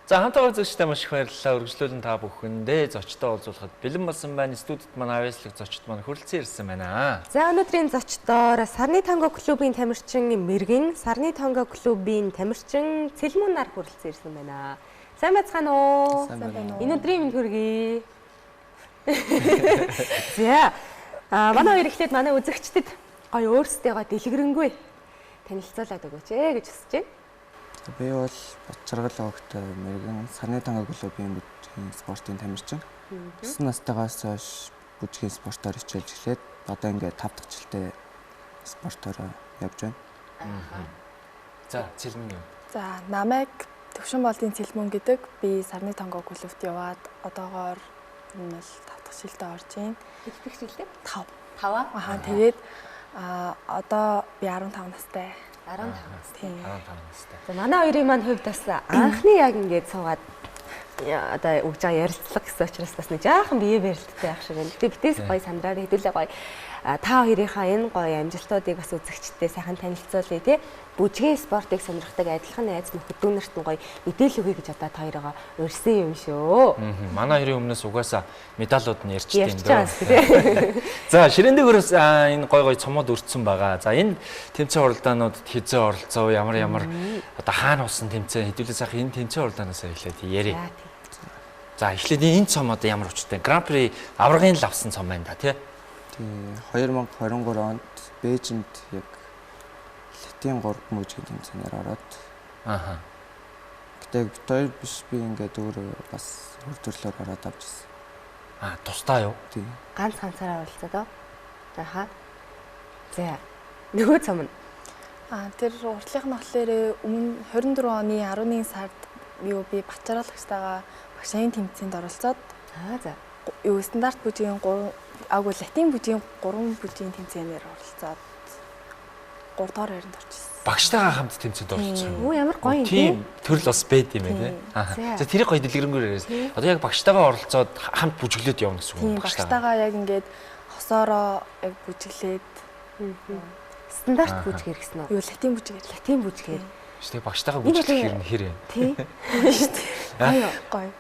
За, хамт байгаа үзэгчдээ маш их баярлалаа. Үргэлжлүүлэн та бүхэндээ зочдтой уулзуулахад бэлэн болсон байна. Студид маань авьяаслаг зочд маань хүрэлцэн ирсэн байна. За, өнөөдрийн зочдоор Сарны танго клубын тамирчин Мэргэн, Сарны танго клубын тамирчин Цэлмүн нар хүрэлцэн ирсэн байна. Сайн байцгаана уу? Сайн байна уу? Энэ өдрийн мэнд хүргэе. За, манай хоёр эхлээд манай үзэгчдэд гоё өөрсдийгөө дэлгэрэнгүй танилцуулаад өгөөч ээ гэж хүсэж байна. Би бол Батчаргал огт Мэргэн, Сарны танго клубын бүжгийн спортын тамирчин. 9 настайгаас хойш бүжгийн спортоор хичээлж эхлээд одоо ингээд 5 дахь жилдээ спортоор явж байна. За, Цэлмэн юу? За, намайг Төвшин болдын Цэлмэн гэдэг. Би Сарны танго клубт яваад одоогоор энэ бол 5 дахь жилдээ орж байна. Хэд дэх жилдээ? 5. 5-аа? Аа, тэгээд одоо би 15 настай. 15 настай. 15 настай. За, манай хоёрын маань хувьд бас анхны яг ингээд суугаад одоо өгж байгаа ярилцлага гэсэн учраас бас нэг жаахан бие барилттай байх шиг байна. Гэтэ битээс гоё сандраар хэдүүлээ гоё та хоёрынхаа энэ гоё амжилтуудыг бас үзэгчдээ сайхан танилцуулъя тий. Бүжгийн спортыг сонирхдаг адилхан найз нөхөд дүүнерт нь гоё мэдээлэл өгье гэж одоо та хоёроо урьсан юм шүү. Манай хоёрын өмнөөс угаасаа медалууд нь ярьчихдээ юм дөө. За, ширээн дээгүүрээс энэ гоё гоё цомууд өртсөн байгаа. За, энэ тэмцээн уралдаануудад хизээ оролцов, ямар ямар одоо хаана болсон тэмцээн хэдүүлээ сайхан энэ тэмцээн уралдаанаас эхлээд ярив. За, эхлээд энэ цом одоо ямар учиртай? Гран-при аваргын л авсан цом байна да тий. Тий, 2023 онд Бээжинд яг латин 3 бүжгийн тэмцээнээр ороод. Ааха. Гэтэ бит хоёр биш, би ингээд өөрөө бас хөр төрлөөр ороод авч ирсэн. Аа, тусдаа юу? Тий. Ганц ганцаараа оролцоод оо. Аха. За. Нөгөө цом нь. Аа, тэр уртлынх нь болохоор өмнө 24 оны 11 сард юу би Батчаргалагчтайгаа багшийн тэмцээнд оролцоод. Аа, за. Юу стандарт бүжгийн 3 аагүй латин бүжгийн 3 бүжгийн тэмцээнээр оролцоод 3 дугаар байранд орчихсон. Багштайгаа хамт тэмцээнд оролцсон юм. Үу, ямар гоё юм тийм төрөл бас байд юм байна тий. Аа. За, тэрийг гоё дэлгэрэнгээр яриас. Одоо яг багштайгаа оролцоод хамт бүжиглээд явна гэсэн үг юм. Багштайгаа яг ингээд хосоороо яг бүжиглээд. Стандарт бүжгээр гэсэн үү? Юу латин бүжгээр. Латин бүжгээр. Шүү дээ, багштайгаа бүжиглэх юм хэр юм. Тий. Гоё. Гоё.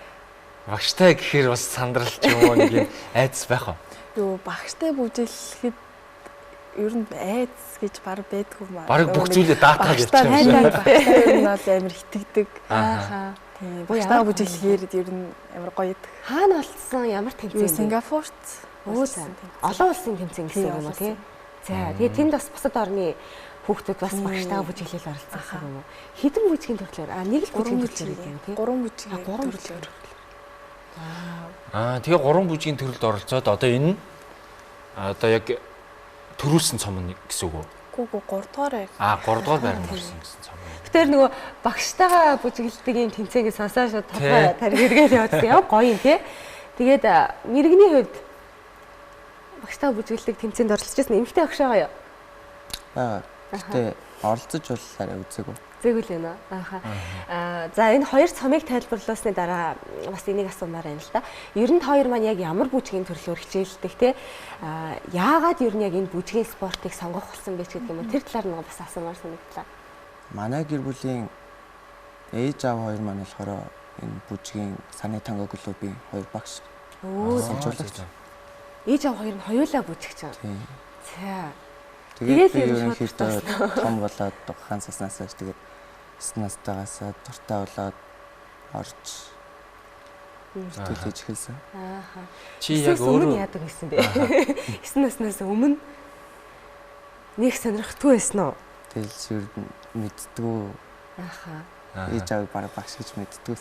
Багштай гэхээр бас сандрал ч юм уу нэг юм айдас байх уу? Юу багштай бүжиглэхэд ер нь айдас гэж баг байдгүй маа. Бараг бүх зүйлээ даатгаад явчих юм шиг. Багштай ер нь бол амар итгэдэг. Ааха. Тийм. Багштайгаа бүжиглэхээр ер нь амар гоё идэг. Хаана болцсон ямар тэмцээн? Сингапурт. Олон улсын тэмцээн гэсэн юм уу тий? За, тэгээ тэнд бас бусад орны хүүхдүүд бас багштайгаа бүжиглэл оролцсон гэсэн юм уу? Хэдэн бүжгийн төрлөөр? Аа, нэг л бүжгийн төрлөөр гэдэг юм тий? 3 бүжгийн төрлөөр. Аа, тэгээ 3 бүжгийн төрөлд оролцоод одоо энэ одоо яг төрүүлсэн цом нь гэсэн үг үү? Үгүй, 3 дугаар байр. Аа, 3 дугаар байранд орсон гэсэн цом. Тэгэхээр нөгөө багштайгаа бүжиглдэг юм тэмцээнгээ сонсоо шууд толгой тариг эргээл явуулсан. Ямар гоё юм те. Тэгээд мэрэгний хувьд багштайгаа бүжиглдэг тэмцээнд оролцож байсан эмэгтэй багш байгаа юу? Аа, гэтээ оролцож бол арай үзээгүй. Зээгүүл юм аа. Ааха. За, энэ хоёр цомыг тайлбарлуулсны дараа бас энийг асуумаар байна л да. Ер нь хоёр маань яг ямар бүжгийн төрлөөр хичээлдэг те? Яагаад ер нь яг энэ бүжгийн спортыг сонгох болсон бэ ч гэдэг юм уу? Тэр талаар нэг бас асуумаар санагдлаа. Манай гэр бүлийн ээж аав хоёр маань болохоор энэ бүжгийн Сарны танго клубын хоёр багш. Өө, сургуулагч. Ээж аав хоёр нь хоёулаа бүжигч байгаа. За. Тэгээд би ерөнхийдөө том болоод ухаан цаснаас хойш тэгээд 9 настайгаас дуртай болоод орж хичээл хийж эхэлсэн. Ааха. Чи яг өөрөө яадаг байсан бэ? 9 наснаас өмнө нэг сонирхдгүй байсан уу? Тэгэл ер нь мэддгүү. Ааха. Ээж аавыг бараг багш гэж мэддгүү.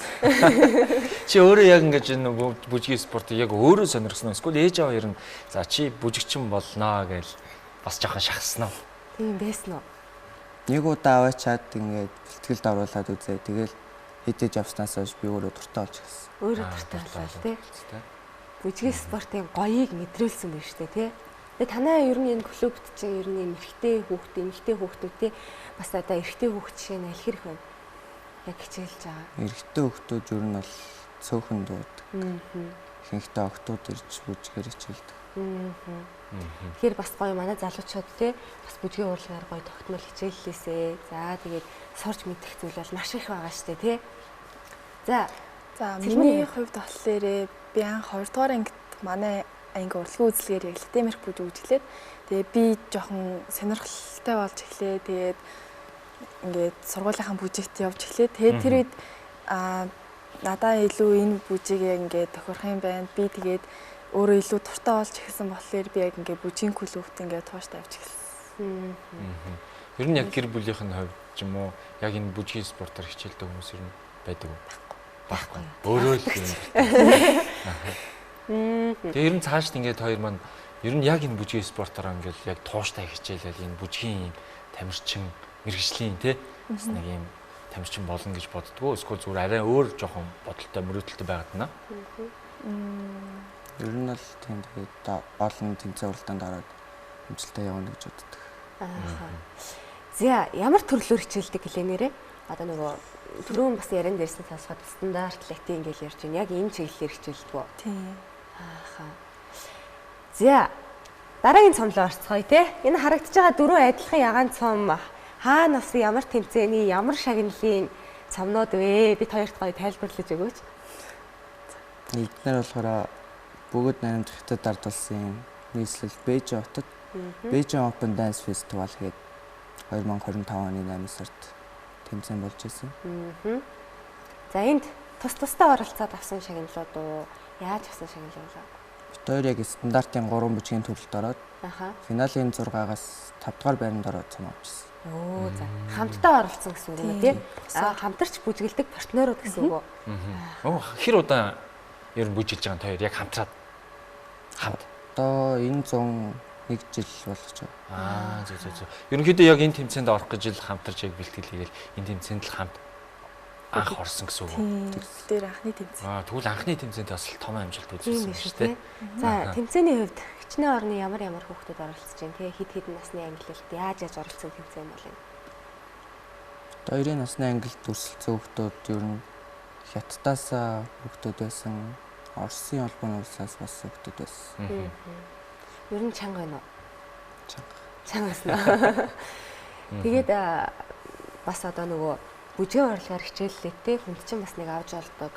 Чи өөрөө яг ингэж энэ бүжгийн спортыг яг өөрөө сонирхсон уу? Эсвэл ээж аав ер нь за чи бүжигчин болноо гэж бас жоохон шахсан уу? Тийм байсан уу? Нэг удаа аваачаад ингээд бэлтгэлд оруулаад үзээ. Тэгэл хэдэж явснаас хойш би өөрөө дуртай болж эхэлсэн. Өөрөө дуртай болоо тий. Бүжгийн спортын гоёыг мэдрүүлсэн байх шүү дээ тий. Тэгээ танай ер нь энэ клубт чинь ер нь эрэгтэй хүүхд, эмэгтэй хүүхдүүд тий бас одоо эрэгтэй хүүхд жишээ нь аль хэрэг байна? Яг хичээлж байгаа. Эрэгтэй хүүхдүүд ер нь бол цөөхөн дуудаг. Ихэнхдээ октод ирж бүжгээр хичээлдэг. Тэгэхээр бас гоё манай залуучууд те бас бүжгийн урлагаар гоё тогтмол хичээллээсээ. За тэгээд сурч мэдэх зүйл бол маш их байгаа штэ те. За. За, миний хувьд болохоор би анх 2 дугаар ангид манай анги урлагийн үзлэгээр яг латин Америк бүжиг үжиглээд тэгээ би жоохон сонирхолтой болж эхлэе. Тэгээд ингээд сургуулийнхаа бүжигт явж эхлэе. Тэгээд тэр үед надаа илүү энэ бүжиг яг ингээд тохирох юм байна. Би тэгээд өөрөө илүү дуртай болж эхэлсэн болохоор би яг ингээд бүжгийн клубт ингээд тууштай явж эхэлсэн. Ер нь яг гэр бүлийнх нь хувьд ч юм уу яг энэ бүжгийн спортоор хичээлдэг хүмүүс ер нь байдаг уу? Байхгүй. Өөрөө л юм. Тэгээ ер нь цаашд ингээд хоёр маань ер нь яг энэ бүжгийн спортоор ингээд яг тууштай хичээлэл энэ бүжгийн юм тамирчин мэргэжлийн тий бас нэг юм тамирчин болно гэж боддгоо эсвэл зүгээр арай өөр жоохон бодолтой мөрөөдөлтэй байгаад байна. Ер нь л тийм, тэгээд олон тэмцээн уралдаанд ороод амжилттай явна гэж боддог. Аа. За, ямар төрлөөр хичээлдэг гэлээ нэрээ? Одоо нөгөө түрүүн бас яриан дээрсэн сонсоход стандарт латин гэж ярьж байна. Яг энэ чиглэлээр хичээлдэг үү? Тийм. Ааха. За, дараагийн цомлоо орцгоё те. Энэ харагдаж байгаа дөрвөн адилхан ягаан цом хаана бас ямар тэмцээний, ямар шагналын цомнууд вэ? Бид хоёрт гоё тайлбарлаж өгөөч. Эднэр болохоор бүгд наримт Хятад ард улсын нийслэл Бээжин хотод Beijing Open Dance Festival гээд 2025 оны 8 сард тэмцээн болж исэн. За, энд тус тусдаа оролцоод авсан шагналууд уу? Яаж авсан шагнал вэ? Бид хоёр яг стандартын 3 бүжгийн төрөлд ороод финалийн 6-аас 5 дугаар байранд ороод цом авчихсан. Өө, за. Хамтдаа оролцсон гэсэн үг юм тий? Аа, хамтарч бүжгэлдэг партнерууд гэсэн үг үү? Оо, хэр удаан ер нь бүжиглж байгаа юм хоёр яг хамтраад? Хамт. Одоо энэ 101 жил болгож байгаа. Аа, зөв зөв зөв. Ерөнхийдөө яг энэ тэмцээнд орох гэж л хамтарч яг бэлтгэл хийгээл энэ тэмцээнд л хамт анх орсон гэсэн үг үү? Тэр анхны тэмцээн. Аа, тэгвэл анхны тэмцээнд бас л том амжилт үзүүлсэн шүү дээ. За, тэмцээний хувьд хичнээн орны ямар ямар хүүхдүүд оролцож байна те? Хэд хэдэн насны ангилалд яаж яаж оролцсон тэмцээн бол юм? Хоёрын насны ангилалд өрсөлдсөн хүүхдүүд ер нь Хятадаас хүүхдүүд байсан, Оросын холбооны улсаас бас хүүхдүүд байсан. Ер нь чанга байна уу? Чанга. Чанга байсан уу? Тэгээд бас одоо нөгөө бүжгийн урлагаар хичээллээтэй хүнд чинь бас нэг авч олдог,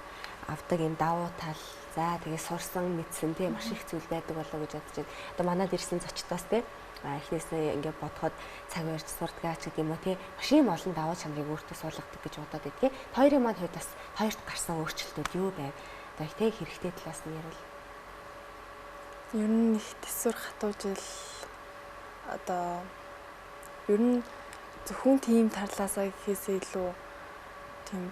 авдаг юм давуу тал, за тэгээ сурсан, мэдсэн тий маш их зүйл байдаг болоо гэж бодож байна. Одоо манад ирсэн зочдоос тий эхнээсээ ингээд бодоход цаг барьж сурдгаа ч гэдэг юм уу тий маш юм олон давуу чанарыг өөртөө суулгадаг гэж бодоод байдгийг. Хоёрын маань хувьд бас хоёрт гарсан өөрчлөлтүүд юу байв? Одоо тий хэрэгтэй талаас нь ярил. Ер нь их төсвөр хатуу жил одоо ер нь зөвхөн тийм тарлаасаа гэхээсээ илүү тийм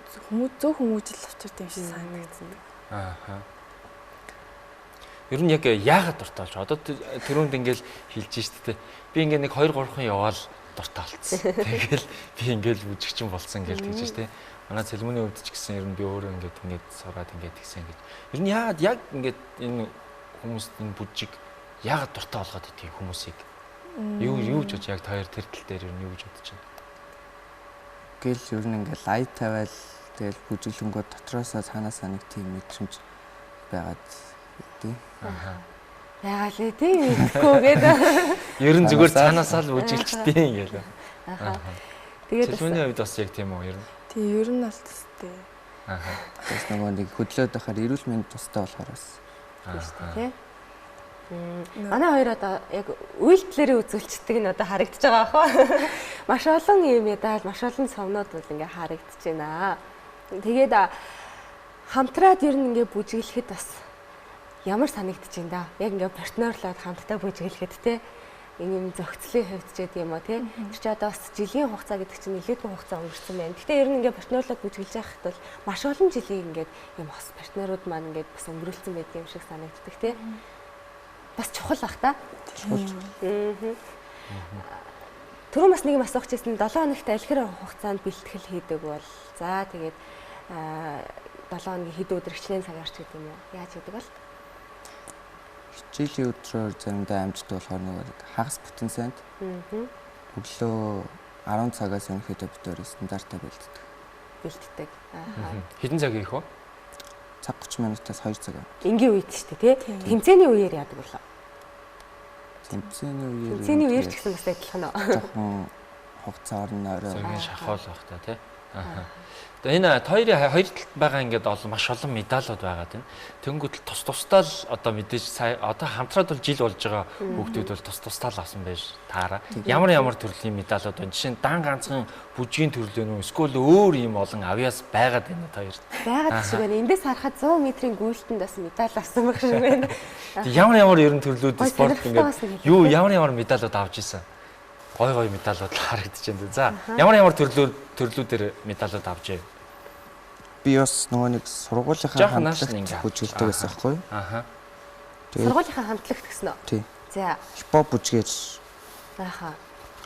зөв хүмүүжил учирт юм шиг санагдсан. Ааха. Ер нь яг яагаад дуртай болж одоо тэрүүнд ингээл хэлж штэ тэ. Би ингээ нэг 2 3хан яваал дуртай болцсон. Тэгэл би ингээл бүжигчин болсон ингээл тэгж штэ. Манай цэлмөний хувьд ч гэсэн ер нь би өөрөө ингээд ингээд сураад ингээд тэгсэн гэж. Ер нь яагаад яг ингээд энэ хүмүүст энэ бүжиг яагаад дуртай болгоод идэх хүмүүсийг? Юу юу гэж бодож яг та хоёр тэр тал дээр ер нь юу гэж бодож байна? Гэл ер нь ингээл ая тавиал тэгэл бүжиглэнгөө дотроосоо цаанаасаа нэг тийм мэдрэмж байгаад тий. Аа. Яагаад л тий мэдгүй гэдэг. Ер нь зүгээр цаанаасаа л бүжиглчтэй ингээл. Аа. Тэгээд цэлмөний хувьд бас яг тийм үү ер нь? Тий, ер нь бол төстэй. Аа. Тэгээс нөгөө нэг хөдлөөд байхаар эрүүл мэнд тустай болохоор бас. Тийм шүү дээ тий. Манай хоёр одоо яг үйлдэлээрээ үзүүлчихдэг нь одоо харагдаж байгаа бах. Маш олон юм медаль, маш олон сувнууд бол ингээ харагдаж байна. Тэгээд хамтраад ер нь ингээ бүжиглэхэд бас ямар санагдаж байна да? Яг ингээ партнерлоод хамтдаа бүжиглэхэд те ийм зохицлын хувьд ч гэдэг юм уу те. Тэр чи одоо бас жилийн хугацаа гэдэг чинь нэлээдгүй хугацаа өнгөрсөн байна. Гэтэ ер нь ингээ партнерлоод бүжиглэж байхад бол маш олон жилийн ингээд юм хос партнерууд маань ингээд бас өнгөрүүлсэн байдаг юм шиг санагддаг те. Бас чухал бах та. Чухал. Түрүүн бас нэг юм асуух чийсэн 7 хоногт аль хэр хугацаанд бэлтгэл хийдэг бол за тэгээд 7 хоногийн хэд өдөр хичнээн цаг орч гэдэг юм уу? Яаж хийдэг бол? Хичээлийн өдрөөр заримдаа амждаг болохоор нэг хагас бүтэн сайнд. Өглөө 10 цагаас ерөнхийдөө бид өөр стандартаа бэлддэг. Бэлддэг. Аа. Хэдэн цаг хийх вэ? Цаг 30 минутаас 2 цаг. Энгийн үед ч тий. Тэмцээний үеэр яадаг болоо. Тэмцээний үеэр. Тэмцээний үеэр ч гэсэн бас адилхан уу? Жохон хугацаа орно орой. Цагийн шахаал байх та тий. Тэгээ энэ хоёр талд байгаа ингээд олон маш олон медалууд байгаа тийм. Тэнгүүтэл тус тусдаа л одоо мэдээж сая одоо хамтраад бол жил болж байгаа хүүхдүүд бол тус тусдаа л авсан байж таараа. Ямар ямар төрлийн медалууд байна. Жишээ нь дан ганцхан бүжгийн төрөл үү эсвэл өөр юм олон авьяас байгаад байна та хоёрт. Байгаад шиг байна. Эндээс харахад 100 метрийн гүйлтэнд бас медаль авсан байх шиг байна. Ямар ямар ерөн төрлүүд спорт ингээд юу ямар ямар медалууд авч ирсэн. Гой гой медалууд харагдаж байна. За ямар ямар төрлүүдээр медалууд авч яв? Би бас нөгөө нэг сургуулийнхаа хамтлагт бүжгэлдэг байсан байхгүй юу? Аха. Сургуулийнхаа хамтлагт гэсэн үү? Тий. За. Хипхоп бүжгээр. Аха.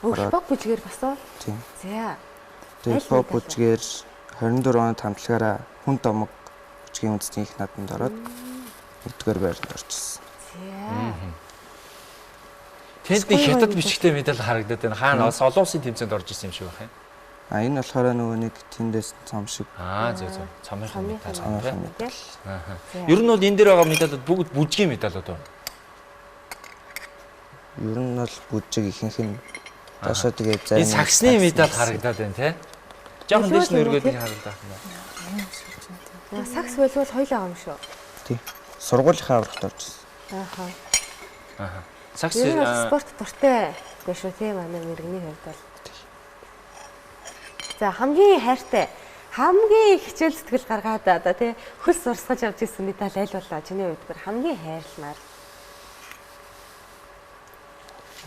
Хипхоп бүжгээр бас уу? Тий. За. Хипхоп бүжгээр 24 онд хамтлагаараа хүн домог бүжгийн үндэсний их наадамд ороод 1-р байранд орчихсон. За. Тэнд нэг хятад бичгтэй медаль харагдаад байна. Хаана бас олон улсын тэмцээнд орж исэн юм шиг байх юм. А энэ болохоор нөгөө нэг тэндээс цом шиг. Аа зөв зөв. Цомынхан медаль. Цомынхан медаль. Аа. Ер нь бол энэ дээр байгаа медалууд бүгд бүжгийн медалууд уу? Ер нь бол бүжиг ихэнх нь доошоо тэгээ зарим. Энэ саксны медаль харагдаад байна тий. Жохон дэш нь өргөөд нэг харагдах юм байна. Сакс болвол хоёул байгаа юм шүү. Тий. Сургуулийнхаа аврагт орж ирсэн. Ааха. Ааха. Сакс спорт дуртай байх шүү тий манай мэрэгний хувьд бол. За хамгийн хайртай, хамгийн их хичээл зүтгэл гаргаад одоо тий хөл сурсгаж авч ирсэн медаль аль болоо чиний хувьд бүр хамгийн хайрламаар?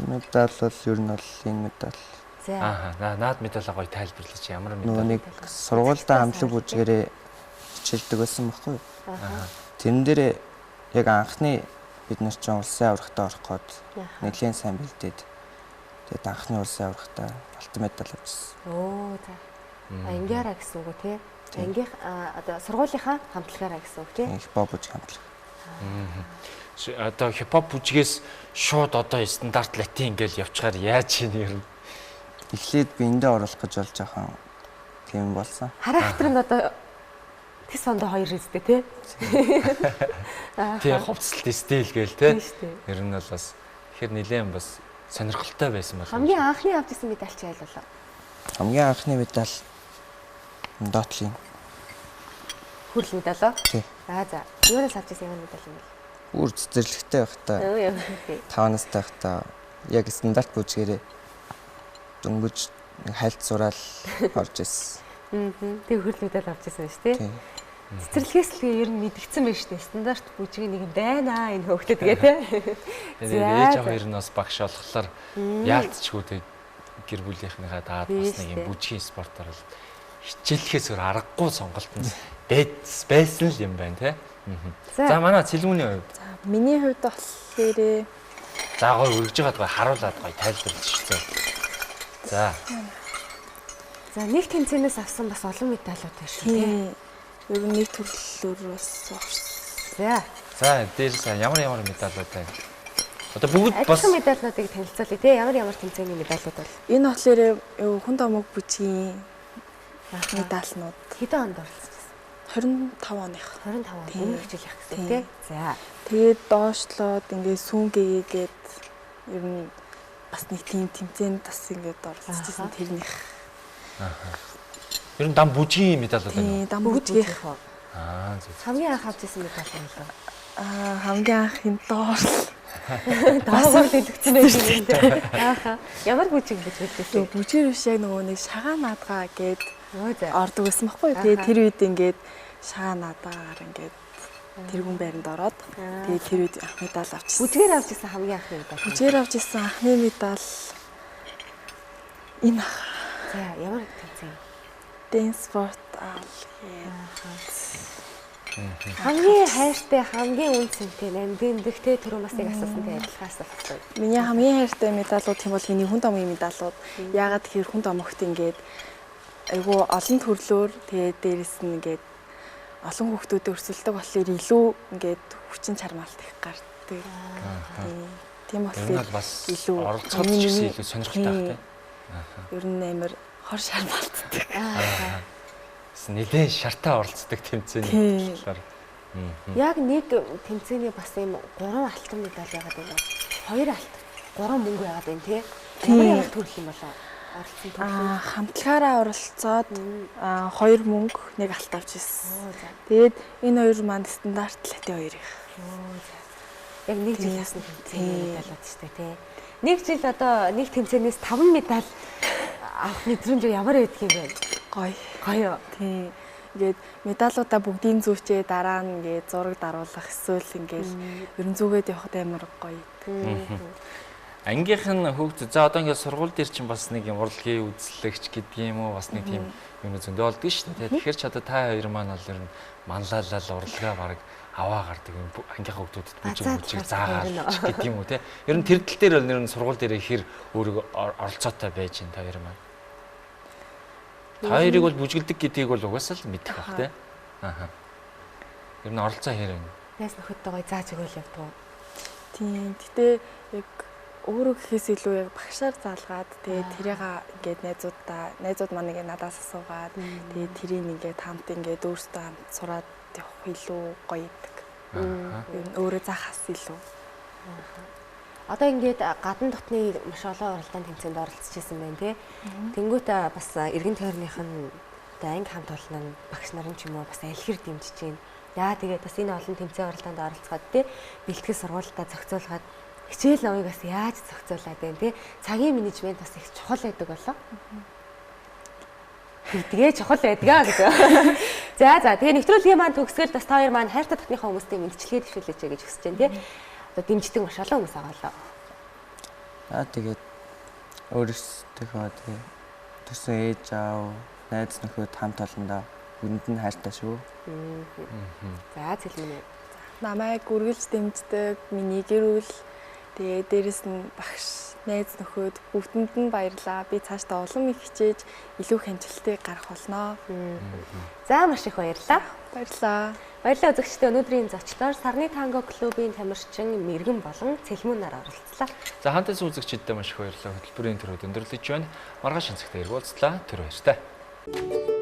Медаль бол ер нь бол энэ медаль. За. Аа, наад медалаа гоё тайлбарлаач. Ямар медаль? Нөгөө нэг сургуультай хамтлаг бүжгээрээ хичээлдэг байсан байхгүй юу? Аа. Тэрэн дээрээ яг анхны бид нар чинь улсын аврагтаа орох гээд нэлээд сайн бэлдээд тэгээд анхны улсын аврагтаа алтан медаль авчихсан. Оо за. Ангиараа гэсэн үг үү тий? Ангийнх одоо сургуулийнхаа хамтлагаараа гэсэн үг тий? Хипхоп бүжиг хамтлаг. Одоо хипхоп бүжгээс шууд одоо стандарт латин ингээл явчихаар яаж юм ер нь? Эхлээд би эндээ оруулах гэж болж жоохон тийм болсон. Характер нь одоо тэс ондоо хоёр үстэй тий? Тий, хувцалт стил гээл тий. Ер нь бол бас тэгэхээр нэлээд бас сонирхолтой байсан байна. Хамгийн анхны авч ирсэн медаль чи аль болов? Хамгийн анхны медаль доотлын. Хүрл медаль уу? Тий. Аа за. Юунаас авч ирсэн ямар медаль юм бэ? Үр цэцэрлэгтэй байхдаа. 5 настай байхдаа яг стандарт бүжгээрээ дөнгөж хальт сураал орж ирсэн. Тэг хүрл медаль авч ирсэн шүү дээ. Цэцэрлэгээс л ер нь мэдгдсэн байж тээ. Стандарт бүжгийн нэг юм байна энэ хөөхдөд гээ тэ. Тэгээд ээж хоёр нь бас багш болохоор яалтчгүй тэг гэр бүлийнхнийхаа даад бас нэг юм бүжгийн спортоор л хичээлэхээс өөр аргагүй сонголт нь байсан л юм байна тэ. За манай Цэлгүүний хувьд. За миний хувьд болохоор за гоё өргөж байгаад гоё харуулад гоё тайлбарлаж шээ. За. За нэг тэмцээнээс авсан бас олон медалиуд байна шүү тэ. Ер нь нэг төрлөөр бас авсан. За. За дээрс ямар ямар медалиуд байна? Одоо бүгд бас медалиудыг танилцуулъя те. Ямар ямар тэмцээний медалиуд бол? Энэ болохоор хүн домог бүжгийн медальнууд. Хэдэн онд оролцсон? 25 оных. 25 он өмнөх жил их гэсэн те. За. Тэгээд доошлоод ингээд сүүнгээгээд ер нь бас нэг тийм тэмцээнд бас ингээд оролцож ирсэн тэрнийх. Аа. Ер нь дам бүжгийн медалууд байна уу? Тийм, дам бүжгийнх. Аа зөв. Хамгийн анх авч ирсэн медаль юм лөө. Аа, хамгийн анх энэ доор. Доогоор дэлгэцэн байж юм дээ. Ааха. Ямар бүжиг гэж хэлсэн? Бүжгээр биш яг нөгөө нэг шагаан наадгаа гээд ордог байсан байхгүй юу? Тэгээ тэр үед ингээд шагаан наадгаар ингээд тэргүүн байранд ороод тэгээ тэр үед анх медаль авчихсан. Бүжгээр авч ирсэн хамгийн анхны медаль. Бүжгээр авч ирсэн анхны медаль энэ ах. За, ямар тэмцээн? Dance sport ал. Хамгийн хайртай, хамгийн үн цэнтэй, намдэндэх те түрүү бас яг асуусантай адилхан асуулт. Миний хамгийн хайртай медалууд тийм бол миний хүн домгийн медалууд. Яагаад тэгэхээр хүн домогт ингээд айгүй олон төрлөөр тэгээд дээрэс нь ингээд олон хүүхдүүдэд өрсөлдөг болохоор илүү ингээд хүчин чармаалт их гардаг. Тийм болохоор бас илүү оролцоход ч гэсэн илүү сонирхолтой байх те. Ер нь амар хор шармаалтдаг. Нэлээд шартаа оролцдог тэмцээний талаар. Яг нэг тэмцээний бас ийм 3 алтан медаль байгаад байна. 2 алт, 3 мөнгө байгаад байна тий. Ямар ямар төрөл юм болоо? Оролцсон төрлөө. Хамтлагаараа оролцоод 2 мөнгө, 1 алт авч ирсэн. Тэгээд энэ хоёр маань стандарт латин хоёр их. Яг нэг жил ясны тэмцээн медалууд шүү дээ, тий. Нэг жил одоо нэг тэмцээнээс 5 медаль авах мэдрэмж ямар байдаг юм бэ? Гоё. Гоё. Тий. Ингээд медалуудаа бүгдийн зүүчээ дараа нь ингээд зураг даруулах эсвэл ингээд ерөн зүгээд явахад амар гоё. Ангийнх нь хүүхд за одоо ингээд сургууль дээр чинь бас нэг юм урлагийн үзлэгч гэдэг юм уу бас нэг тийм юм зөндөө болдго шүү дээ. Тэгэхээр ч одоо та хоёр маань бол ер нь манлайлал урлагаа баг аваа гардаг юм ангийнхаа хүүхдүүдэд бүжиг заагаал гэдэг юм уу те. Ер нь тэр тал дээр бол ер нь сургууль дээр хэр өөрийгөө оролцоотой байж байна та хоёр маань. Та хоёрыг бол бүжгэлдэг гэдгийг бол угаасаа л мэдэх бах те. Аа. Ер нь оролцоо хэр байна? Найс нөхөдтэй гоё зааж өгөөл явдаг уу? Тийм. Гэтэ яг өөрөө гэхээс илүү яг багшаар заалгаад тэгээд тэрийг ингээд найзууд маань ингээд надаас асуугаад тэгээд тэрийг ингээд хамт ингээд өөрсдөө хамт сураад явах илүү гоё идэг. Ер нь өөрөө заахаас илүү. Одоо ингээд гадна дотны маш олон уралдаан тэмцээнд оролцож исэн байна тий. Тэнгүүт бас эргэн тойрных нь одоо анги хамт олон нь багш нар нь ч юм уу бас аль хэр дэмжиж байна. Яа тэгээд бас энэ олон тэмцээн уралдаанд оролцоход тий бэлтгэл сургуультай зохицуулгаад хичээл номыг бас яаж зохицуулаад байна тий. Цагийн менежмент бас их чухал байдаг болоо. Тэгдэгээ чухал байдгаа гэж. За тэгээ нэвтрүүлгийн маань төгсгөл бас та хоёр маань хайртай дотныхоо хүмүүстээ мэдчилгээ дэвшүүлээч гэж хүсэж байна тий. Одоо дэмждэг маш олон хүмүүс байгаа лоо. Аа тэгээд өөрсдийнхөө тий төсөн ээж аав, найз нөхөд хамт олондоо хүнд нь хайртай шүү. За Цэлмэн. Намайг үргэлж дэмждэг миний гэр бүл, тэгээ дээрэс нь багш, найз нөхөд бүгдэнд нь баярлаа. Би цаашдаа улам их хичээж илүү их амжилтыг гаргах болно. За маш их баярлалаа. Баярлалаа. Баярлалаа үзэгчдээ өнөөдрийн зочлоор Сарны танго клубын тамирчин Мэргэн болон Цэлмэн нар оролцлоо. За хамтаас үзэгчдэд маш их баярлалаа. Хөтөлбөрийн төрөд өндөрлөж байна. Маргааш шинэ цагт уулзлаа. Түр баяртай.